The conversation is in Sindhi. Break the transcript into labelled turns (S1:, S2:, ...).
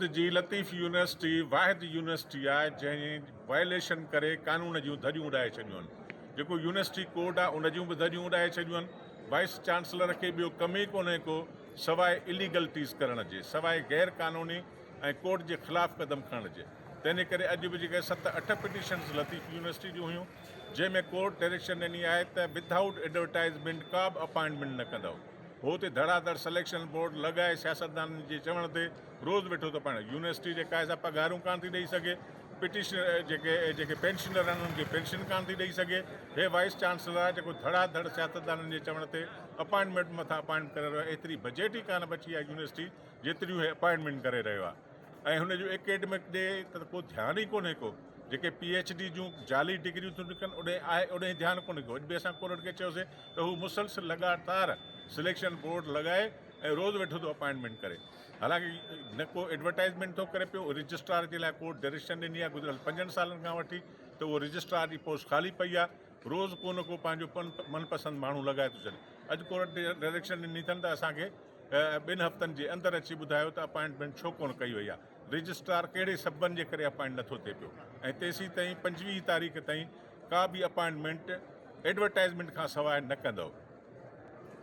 S1: سنڌ جي لطيف يونيورسٽي واحد يونيورسٽي آهي جنهن وائليشن ڪري قانون جون ڌڄيون اڏائي ڇڏيون آهن. جيڪو يونيورسٽي ڪوڊ آهي ان جون به ڌڄيون اڏائي ڇڏيون آهن. وائيس چانسلر کي ٻيو ڪم ئي ڪونهي ڪو سواء اليگلٽيز ڪرڻ جي، سواء غير قانوني ۽ ڪورٽ جي خلاف قدم کڻڻ جي. تنهن ڪري اڄ به جيڪي ست اٺ پٽيشنز لطيف يونيورسٽي جون هيون جنهن ۾ ڪورٽ ڊائريڪشن ڏني آهي ته ودآئوٽ ايڊورٽائيزمينٽ ڪا به اپائنٽمينٽ نه ڪندؤ. هو اتي ڌڙا ڌڙ سليڪشن بورڊ لڳائي سياستدانن جي چوڻ تي روز ويٺو ٿو پائڻ. يونيورسٽي جيڪا آهي سا پگهارون ڪانه ٿي ڏئي سگهي، پٽيشنر جيڪي جيڪي پينشنر آهن انهن کي پينشن ڪانه ٿي ڏئي سگهي. هي وائيس چانسلر آهي جيڪو ڌڙا ڌڙ سياستدانن جي چوڻ تي اپائنٽمينٽ مٿان اپائنٽ ڪري رهيو آهي. ايتري بجيٽ ئي ڪانه بچي آهي يونيورسٽي جيتريون هي اپائنٽمينٽ ڪري رهيو آهي. ۽ هن جو اڪيڊمڪ ڏي ته ڪو ڌيان ئي ڪونهي ڪو جيڪي پي ايڇ ڊي جون جعلي ڊگريون ٿيون لکن اڏي آهي اڏي ڌيان ڪونهي ڪو اڄ به اسان ڪورٽ کي چيوسي ته هو مسلسل لڳاتار سليڪشن بورڊ لڳائي ۽ روز ويٺو ٿو اپائنٽمينٽ ڪري حالانڪه نه ڪو ايڊورٽائزمينٽ ٿو ڪري پيو رجسٽرار جي لاء ڪورٽ ڊائريڪشن ڏني آهي گذريل پنجن سالن کان وٺي ته اهو رجسٽرار جي پوسٽ خالي پئي آهي روز ڪو نه ڪو پنهنجو من پسند ماڻهو لڳائي ٿو ڇڏي اڄ ڪورٽ ڊائريڪشن ڏني اٿن ته اسان کي ٻن هفتن جي اندر اچي ٻڌايو ته اپائنٽمينٽ ڇو ڪونه ڪئي وئي آهي، رجسٽرار ڪهڙي سببن جي ڪري اپائنٽ نٿو ٿئي پيو ۽ تيسين تائين 25 تاريخ تائين ڪا به اپائنٽمينٽ ايڊورٽائزمينٽ کان سواء نه ڪندؤ.